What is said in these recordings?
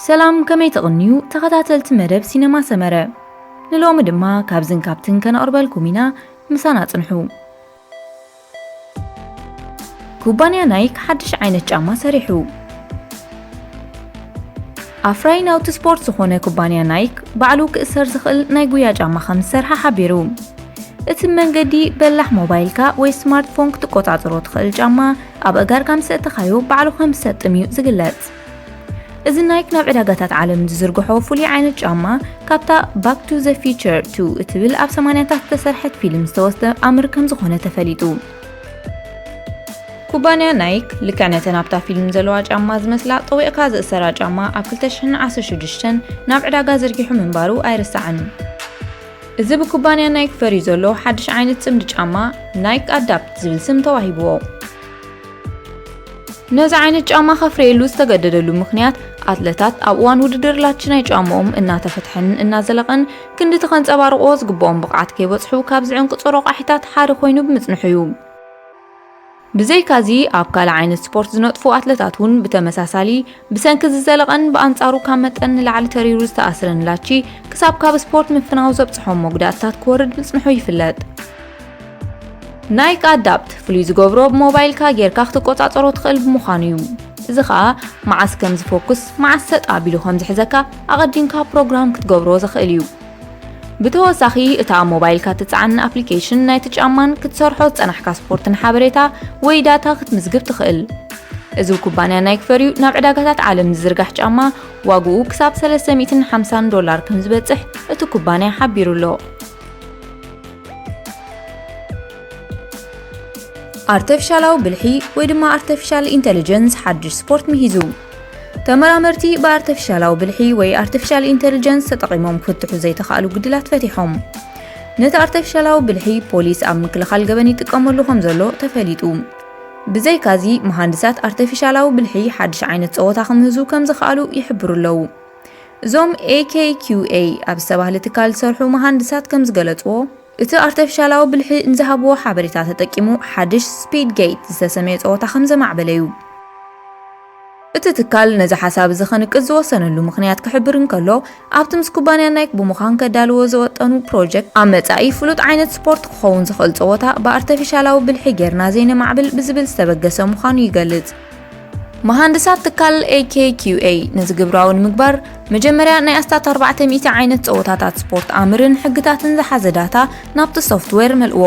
ሰላም፣ ከመይ ትቕንዩ ተኸታተልቲ መደብ ሲነማ ሰመረ? ንሎሚ ድማ ካብዝን ካብትን ከነቕርበልኩም ኢና፣ ምሳና ጽንሑ። ኩባንያ ናይክ ሓድሽ ዓይነት ጫማ ሰሪሑ። ኣፍራይ ናውቲ ስፖርት ዝኾነ ኩባንያ ናይክ ባዕሉ ክእሰር ዝኽእል ናይ ጉያ ጫማ ከም ዝሰርሐ ሓቢሩ። እቲ መንገዲ በላሕ ሞባይልካ ወይ ስማርትፎን ክትቆጻጸሮ ትኽእል ጫማ ኣብ ኣእጋርካ ምስ ኣእተኻዮ ባዕሉ ከም ዝሰጥም እዩ ዝግለጽ። እዚ ናይክ ናብ ዕዳጋታት ዓለም ዝዝርግሖ ፍሉይ ዓይነት ጫማ ካብታ Back to the Future two እትብል ኣብ ሰማንያታት ዝተሰርሐት ፊልም ዝተወስደ ኣምር ከም ዝኾነ ተፈሊጡ። ኩባንያ ናይክ ልክዕ ነተን ኣብታ ፊልም ዘለዋ ጫማ ዝመስላ ጠዊቕካ ዝእሰራ ጫማ ኣብ ክልተ ሽሕን ዓሰርተ ሽዱሽተን ናብ ዕዳጋ ዘርጊሑ ምንባሩ ኣይርሳዕን። እዚ ብኩባንያ ናይክ ፈርዩ ዘሎ ሓድሽ ዓይነት ጽምዲ ጫማ ናይክ ኣዳፕት ዝብል ስም ተዋሂብዎ። ነዚ ዓይነት ጫማ ከፍርየሉ ዝተገደደሉ ምኽንያት ኣትለታት ኣብ እዋን ውድድር ላቺ ናይ ጫማኦም እናተፈትሐን እናዘለቐን ክንድቲ ከንጸባርቕዎ ዝግብኦም ብቕዓት ከይበጽሑ ካብ ዝዕንቅጹ ረቋሒታት ሓደ ኮይኑ ብምጽንሑ እዩ። ብዘይካዚ ኣብ ካልእ ዓይነት ስፖርት ዝነጥፉ ኣትለታት እውን ብተመሳሳሊ ብሰንኪ ዝዘለቐን ብኣንጻሩ ካብ መጠን ንላዕሊ ተሪሩ ዝተኣስረን ላቺ ክሳብ ካብ ስፖርት ምፍናው ዘብጽሖም መጉዳእትታት ክወርድ ምጽንሑ ይፍለጥ። ናይክ ኣዳፕት ፍሉይ ዝገብሮ ብሞባይልካ ጌርካ ክትቆጻጸሮ ትኽእል ብምዃኑ እዩ። እዚ ኸኣ መዓስ ከም ዝፎኩስ፣ መዓስ ሰጥ ኣቢሉ ከም ዝሕዘካ ኣቐዲምካ ፕሮግራም ክትገብሮ ዘኽእል እዩ። ብተወሳኺ እታ ኣብ ሞባይልካ ትጽዓን ኣፕሊኬሽን ናይቲ ጫማን ክትሰርሖ ዝጸናሕካ ስፖርትን ሓበሬታ ወይ ዳታ ክትምዝግብ ትኽእል። እዚ ኩባንያ ናይክ ፈርዩ ናብ ዕዳጋታት ዓለም ዝዝርጋሕ ጫማ ዋግኡ ክሳብ ሰለስተ ሚእትን ሓምሳን ዶላር ከም ዝበጽሕ እቲ ኩባንያ ሓቢሩ ኣሎ። ኣርተፊሻላዊ ብልሒ ወይ ድማ ኣርተፊሻል ኢንተሊጀንስ ሓድሽ ስፖርት ምሂዙ። ተመራመርቲ ብኣርተፊሻላዊ ብልሒ ወይ ኣርተፊሻል ኢንተሊጀንስ ተጠቒሞም ክፍትሑ ዘይተኻእሉ ግድላት ፈቲሖም። ነቲ ኣርተፊሻላዊ ብልሒ ፖሊስ ኣብ ምክልኻል ገበን ይጥቀመሉ ከም ዘሎ ተፈሊጡ። ብዘይካዚ መሃንድሳት ኣርተፊሻላዊ ብልሒ ሓድሽ ዓይነት ጸወታ ክምህዙ ከም ዝኸኣሉ ይሕብሩ ኣለዉ። እዞም A K Q A ኣብ ዝተባህለ ትካል ዝሰርሑ መሃንድሳት ከም ዝገለጽዎ፣ እቲ ኣርተፊሻላዊ ብልሒ ንዝሃብዎ ሓበሬታ ተጠቂሙ ሓድሽ ስፒድ ጌት ዝተሰመየ ጸወታ ከም ዘማዕበለ እዩ። እቲ ትካል ነዚ ሓሳብ እዚ ከንቅዝ ዝወሰነሉ ምኽንያት ክሕብር እንከሎ፣ ኣብቲ ምስ ኩባንያ ናይክ ብምዃን ከዳልዎ ዝወጠኑ ፕሮጀክት ኣብ መጻኢ ፍሉጥ ዓይነት ስፖርት ክኸውን ዝኽእል ጸወታ ብኣርተፊሻላዊ ብልሒ ጌርና ዘይነማዕብል ብዝብል ዝተበገሰ ምዃኑ ይገልጽ። መሃንድሳት ትካል A K Q A ነዚ ግብራዊ ንምግባር መጀመርያ ናይ ኣስታት ኣርባዕተ ሚእቲ ዓይነት ጸወታታት ስፖርት ኣምርን ሕግታትን ዝሓዘ ዳታ ናብቲ ሶፍትዌር መልእዎ።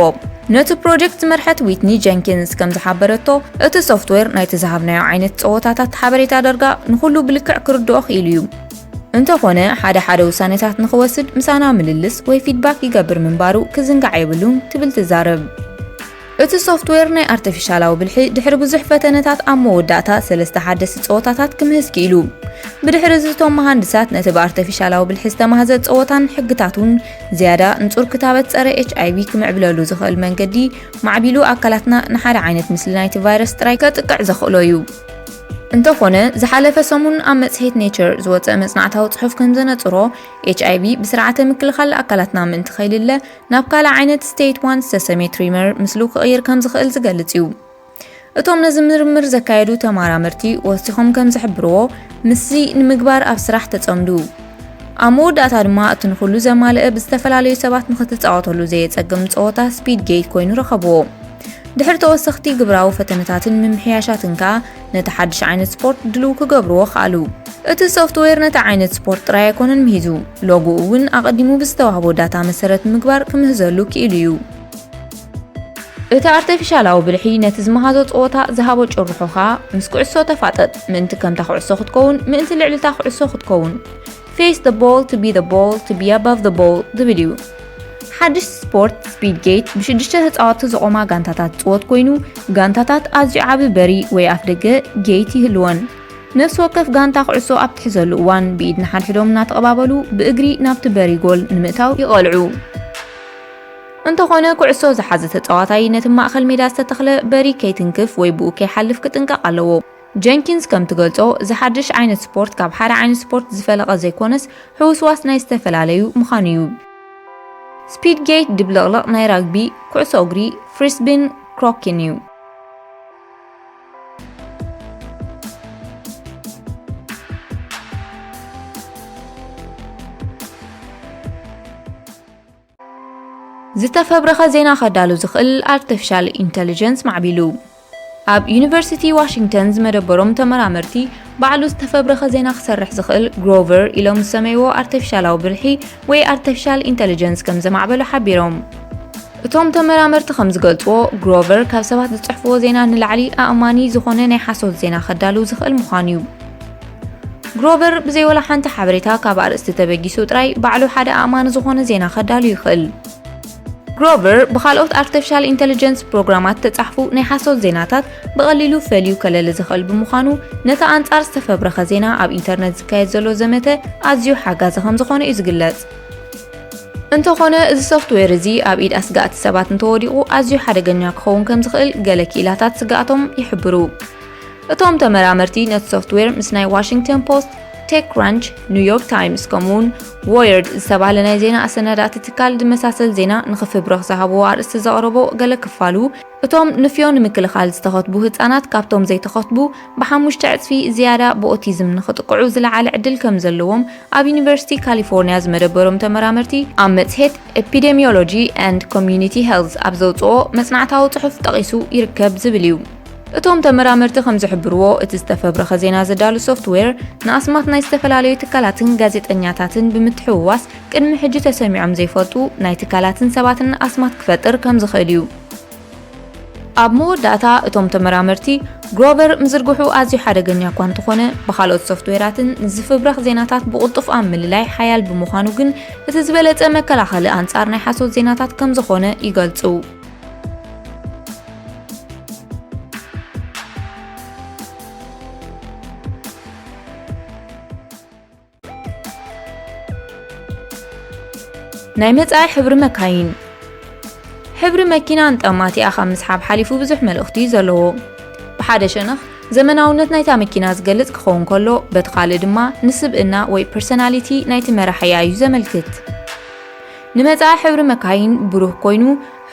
ነቲ ፕሮጀክት ዝመርሐት ዊትኒ ጀንኪንስ ከም ዝሓበረቶ፣ እቲ ሶፍትዌር ናይቲ ዝሃብናዮ ዓይነት ጸወታታት ሓበሬታ ዳርጋ ንኹሉ ብልክዕ ክርድኦ ክኢሉ እዩ። እንተኾነ፣ ሓደ ሓደ ውሳኔታት ንኽወስድ ምሳና ምልልስ ወይ ፊድባክ ይገብር ምንባሩ ክዝንጋዕ የብሉን ትብል ትዛረብ። እቲ ሶፍትዌር ናይ ኣርተፊሻላዊ ብልሒ ድሕሪ ብዙሕ ፈተነታት ኣብ መወዳእታ ሰለስተ ሓደስቲ ጸወታታት ክምህዝ ክኢሉ። ብድሕሪ እዚ እቶም መሃንድሳት ነቲ ብኣርተፊሻላዊ ብልሒ ዝተማህዘ ጸወታን ሕግታቱን ዝያዳ ንጹር ክታበት ጸረ ኤች ኣይ ቪ ክምዕብለሉ ዝኽእል መንገዲ ማዕቢሉ ኣካላትና ንሓደ ዓይነት ምስሊ ናይቲ ቫይረስ ጥራይ ከጥቅዕ ዘኽእሎ እዩ። እንተኾነ፣ ዝሓለፈ ሰሙን ኣብ መጽሔት ኔቸር ዝወጸ መጽናዕታዊ ጽሑፍ ከም ዘነጽሮ፣ ኤች ኣይ ቪ ብስርዓተ ምክልኻል ኣካላትና ምእንቲ ከይልለ ናብ ካልእ ዓይነት ስቴት ዋን ዝተሰምየ ትሪመር ምስሉ ክቕይር ከም ዝኽእል ዝገልጽ እዩ። እቶም ነዚ ምርምር ዘካየዱ ተመራመርቲ ወሲኾም ከም ዝሕብርዎ፣ ምስዚ ንምግባር ኣብ ስራሕ ተጸምዱ። ኣብ መወዳእታ ድማ እቲ ንኹሉ ዘማልአ ብዝተፈላለዩ ሰባት ንኽትጻወተሉ ዘየጸግም ጸወታ ስፒድ ጌት ኮይኑ ረኸብዎ። ድሕሪ ተወሰኽቲ ግብራዊ ፈተነታትን ምምሕያሻትን ከኣ ነቲ ሓድሽ ዓይነት ስፖርት ድሉው ክገብርዎ ከኣሉ። እቲ ሶፍትዌር ነቲ ዓይነት ስፖርት ጥራይ ኣይኮነን ምሂዙ፣ ሎጎኡ እውን ኣቐዲሙ ብዝተዋህቦ ዳታ መሰረት ምግባር ክምህዘሉ ክኢሉ እዩ። እቲ ኣርተፊሻላዊ ብልሒ ነቲ ዝመሃዞ ጸወታ ዝሃቦ ጭርሖ ከኣ፣ ምስ ኩዕሶ ተፋጠጥ፣ ምእንቲ ከምታ ኩዕሶ ክትከውን፣ ምእንቲ ልዕሊ እታ ኩዕሶ ክትከውን። Face the ball to be the ball to be above the ball ዝብል እዩ። ሓድሽ ስፖርት ስፒድ ጌት ብሽዱሽተ ተጻወትቲ ዝቖማ ጋንታታት ዝጽወት ኮይኑ፣ ጋንታታት ኣዝዩ ዓቢ በሪ ወይ ኣፍደገ ጌት ይህልወን። ነፍሲ ወከፍ ጋንታ ኩዕሶ ኣብ ትሕዘሉ እዋን ብኢድ ንሓድሕዶም እናተቐባበሉ ብእግሪ ናብቲ በሪ ጎል ንምእታው ይቐልዑ። እንተኾነ ኩዕሶ ዝሓዘ ተጻዋታይ ነቲ ማእከል ሜዳ ዝተተኽለ በሪ ከይትንክፍ ወይ ብኡ ከይሓልፍ ክጥንቀቕ ኣለዎ። ጀንኪንስ ከም ትገልጾ፣ እዚ ሓድሽ ዓይነት ስፖርት ካብ ሓደ ዓይነት ስፖርት ዝፈለቐ ዘይኮነስ ሕውስዋስ ናይ ዝተፈላለዩ ምዃኑ እዩ። ስፒድ ጌት ድብልቕልቕ ናይ ራግቢ፣ ኩዕሶ እግሪ፣ ፍሪስቢን ክሮኪን እዩ። ዝተፈብረኸ ዜና ከዳሉ ዝኽእል ኣርቲፊሻል ኢንተሊጀንስ ማዕቢሉ። ኣብ ዩኒቨርሲቲ ዋሽንግተን ዝመደበሮም ተመራመርቲ፣ ባዕሉ ዝተፈብረኸ ዜና ክሰርሕ ዝኽእል ግሮቨር ኢሎም ዝሰመይዎ ኣርቲፊሻላዊ ብልሒ ወይ ኣርቲፊሻል ኢንተሊጀንስ ከም ዘማዕበሉ ሓቢሮም። እቶም ተመራመርቲ ከም ዝገልጽዎ፣ ግሮቨር ካብ ሰባት ዝጽሕፍዎ ዜና ንላዕሊ ኣእማኒ ዝኾነ ናይ ሓሶት ዜና ከዳሉ ዝኽእል ምዃኑ እዩ። ግሮቨር ብዘይ ወላ ሓንቲ ሓበሬታ ካብ ኣርእስቲ ተበጊሱ ጥራይ ባዕሉ ሓደ ኣእማኒ ዝኾነ ዜና ከዳሉ ይኽእል። ግሮቨር ብኻልኦት ኣርቲፊሻል ኢንተሊጀንስ ፕሮግራማት ተጻሕፉ ናይ ሓሶት ዜናታት ብቐሊሉ ፈልዩ ከለሊ ዝኽእል ብምዃኑ፣ ነቲ ኣንጻር ዝተፈብረኸ ዜና ኣብ ኢንተርነት ዝካየድ ዘሎ ዘመተ ኣዝዩ ሓጋዚ ከም ዝኾነ እዩ ዝግለጽ። እንተኾነ፣ እዚ ሶፍትዌር እዚ ኣብ ኢድ ኣስጋእቲ ሰባት እንተወዲቑ ኣዝዩ ሓደገኛ ክኸውን ከም ዝኽእል ገለ ክኢላታት ስግኣቶም ይሕብሩ። እቶም ተመራመርቲ ነቲ ሶፍትዌር ምስ ናይ ዋሽንግተን ፖስት፣ ቴክ ክራንች፣ ኒውዮርክ ታይምስ ከምኡውን ዎየርድ ዝተባህለ ናይ ዜና ኣሰናዳእቲ ትካል ዝመሳሰል ዜና ንኽፍብረኽ ዝሃብዎ ኣርእስቲ ዘቕረቦ ገለ ክፋሉ፣ እቶም ንፍዮ ንምክልኻል ዝተኸትቡ ህጻናት ካብቶም ዘይተኸትቡ ብሓሙሽተ ዕጽፊ ዝያዳ ብኦቲዝም ንኽጥቅዑ ዝለዓለ ዕድል ከም ዘለዎም ኣብ ዩኒቨርሲቲ ካሊፎርኒያ ዝመደበሮም ተመራመርቲ ኣብ መጽሔት ኤፒዴሚዮሎጂ ኤንድ ኮሚዩኒቲ ሄልዝ ኣብ ዘውጽኦ መጽናዕታዊ ጽሑፍ ጠቒሱ ይርከብ ዝብል እዩ። እቶም ተመራመርቲ ከም ዝሕብርዎ፣ እቲ ዝተፈብረኸ ዜና ዘዳሉ ሶፍትዌር ንኣስማት ናይ ዝተፈላለዩ ትካላትን ጋዜጠኛታትን ብምትሕውዋስ ቅድሚ ሕጂ ተሰሚዖም ዘይፈልጡ ናይ ትካላትን ሰባትን ኣስማት ክፈጥር ከም ዝኽእል እዩ። ኣብ መወዳእታ፣ እቶም ተመራመርቲ፣ ግሮቨር ምዝርግሑ ኣዝዩ ሓደገኛ እኳ እንተኾነ፣ ብኻልኦት ሶፍትዌራትን ዝፍብረኽ ዜናታት ብቕልጡፍ ኣብ ምልላይ ሓያል ብምዃኑ ግን፣ እቲ ዝበለጸ መከላኸሊ ኣንጻር ናይ ሓሶት ዜናታት ከም ዝኾነ ይገልጹ። ናይ መጻኢ ሕብሪ መካይን። ሕብሪ መኪና ንጠማቲኣ ካብ ምስሓብ ሓሊፉ ብዙሕ መልእኽቲ እዩ ዘለዎ። ብሓደ ሸነኽ፣ ዘመናውነት ናይታ መኪና ዝገልጽ ክኸውን ከሎ፣ በቲ ካልእ ድማ ንስብእና ወይ ፐርሰናሊቲ ናይቲ መራሒኣ እዩ ዘመልክት። ንመጻኢ ሕብሪ መካይን ብሩህ ኮይኑ፣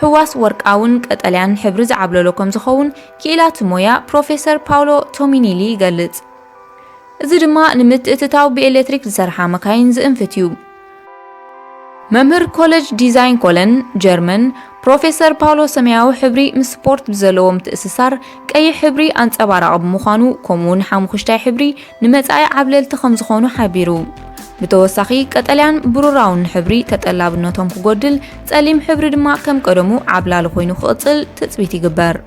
ሕዋስ ወርቃውን ቀጠልያን ሕብሪ ዝዓብለሎ ከም ዝኸውን ክኢላ እቲ ሞያ ፕሮፌሰር ፓውሎ ቶሚኒሊ ይገልጽ። እዚ ድማ ንምትእትታው ብኤሌክትሪክ ዝሰርሓ መካይን ዝእንፍት እዩ። መምህር ኮሌጅ ዲዛይን ኮለን፣ ጀርመን፣ ፕሮፌሰር ፓውሎ ሰማያዊ ሕብሪ ምስ ስፖርት ብዘለዎ ምትእስሳር ቀይሕ ሕብሪ ኣንጸባራቒ ብምዃኑ፣ ከምኡውን ሓሙኽሽታይ ሕብሪ ንመጻኢ ዓብለልቲ ከም ዝኾኑ ሓቢሩ። ብተወሳኺ፣ ቀጠልያን ብሩራውን ሕብሪ ተጠላብነቶም ክጎድል፣ ጸሊም ሕብሪ ድማ ከም ቀደሙ ዓብላሊ ኮይኑ ክቕጽል ትጽቢት ይግበር።